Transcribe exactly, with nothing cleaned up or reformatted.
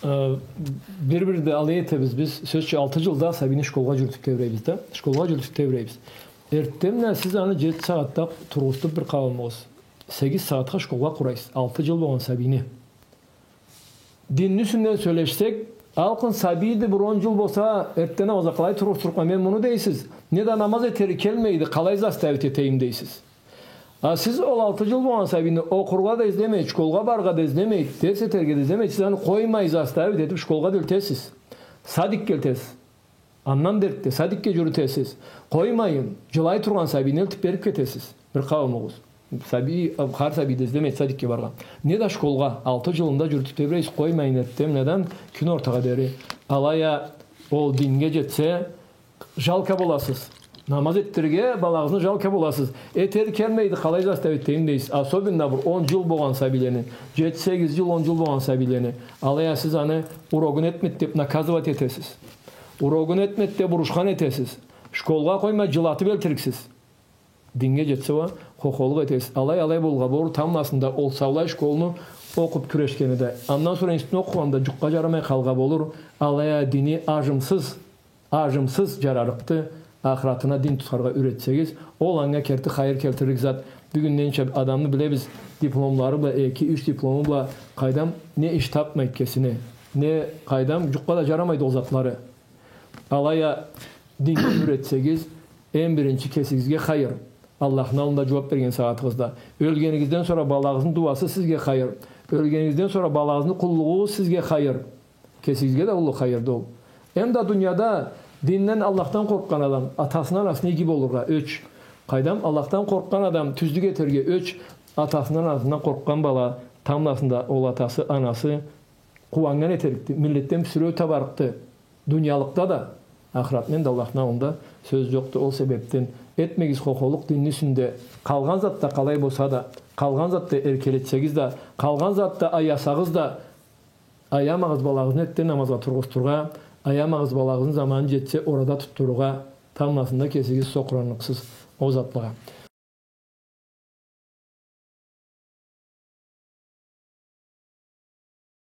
Э, бир-бирде алай этебиз биз. Сёз ючюн, алты джылда сабийни школгъа джюрютюб тебрейбиз да. Школгъа джюрютюб тебрейбиз. Эртденбла сиз аны джети сагъатда тургъузтуб бир къауумугъуз, сегиз сагъатха школгъа къурайсыз алты джыл болгъан сабийни. Динни юсюнден сёлешсек, алкъын сабийди, бир он джыл болса, эртден намазгъа къалай тургъузтурукъма мен муну дейсиз. Неда намаз этери келмейди, къалай заставить этейим дейсиз. А сиз ол алты джыл болгъан сабийни окъургъа да излемейди, школгъа барыргъа да излемейди, дерс этерге да излемейди, сиз аны къоймай заставить этиб школгъа да элтесиз. Садикге элтесиз. Андан да эртде садикге джюрютесиз. Къоймайын, джылай тургъан сабийни элтиб бериб кетесиз. Бир къауумугъуз. Сабий, хар сабий да излемейди садикге баргъа. Неда школгъа, алты джылын да джюрютюб тебрейсиз, къоймайын эртденбладан кюн ортагъа дери. Алай а ол динге джетсе, жалко боласыз. Намаз этдирирге балагъызны жалко боласыз. Этери келмейди, къалай заставить этейим дейсиз. Особенно бир он джыл болгъан сабийлени, джети, сегиз джыл, он джыл болгъан сабийлени. Алай а сиз аны урогун этмеди деб наказывать этесиз. Урогун этмеди деб урушхан этесиз. Школгъа къоймай, джылатыб элтириксиз. Динге джетсе уа, хохолукъ этесиз. Алай-алай болгъа болур, тамбласында ол саулай школну окъуб кюрешгени да. Андан сора институтну окъугъанда джукъгъа джарамай къалгъа болур. Алай а дини аджымсыз, аджымсыз джарарыкъды. Ахыратына дин тутаргъа юретсегиз, ол анга керти хайыр келтирлик зат. Бюгюн ненча адамны билебиз, дипломлары бла, эки, юч диплому бла, къайдам, не иш табмайды кесине, не, къайдам, джукъгъа да джарамайды ол затлары. Алай а динге юретсегиз, эм биринчи кесигизге хайыр. Аллахны аллында джууаб берген сагъатыгъызда. Ёлгенигизден сора балагъызны дууасы сизге хайыр. Ёлгенигизден сора балагъызны къуллугъу сизге хайыр. Кесигизге да уллу хайырды ол. Эм да дунияда динден, Аллахдан къоркъгъан адам атасына, анасына иги болургъа ёч. Къайдам, Аллахдан къоркъгъан адам тюзлюк этерге ёч. Атасындан, анасындан къоркъгъан бала, тамбласында ол атасы, анасы къууаннган этерикди, миллетден бюсюреу табарыкъды. Дуниялыкъда да, ахыратда да Аллахны аллында сёз джокъду. Ол себебден этмегиз хохолукъ динни юсюнде. Къалгъан затда къалай болса да, къалгъан затда эркелетсегиз да, къалгъан затда аясагъыз да, аямагъыз балагъызны эртден намазгъа тургъузтургъа, аямагъыз балагъызны заманы джетсе орада тутдурургъа, тамбласында кесигиз сокъуранлыкъсыз ол затлагъа.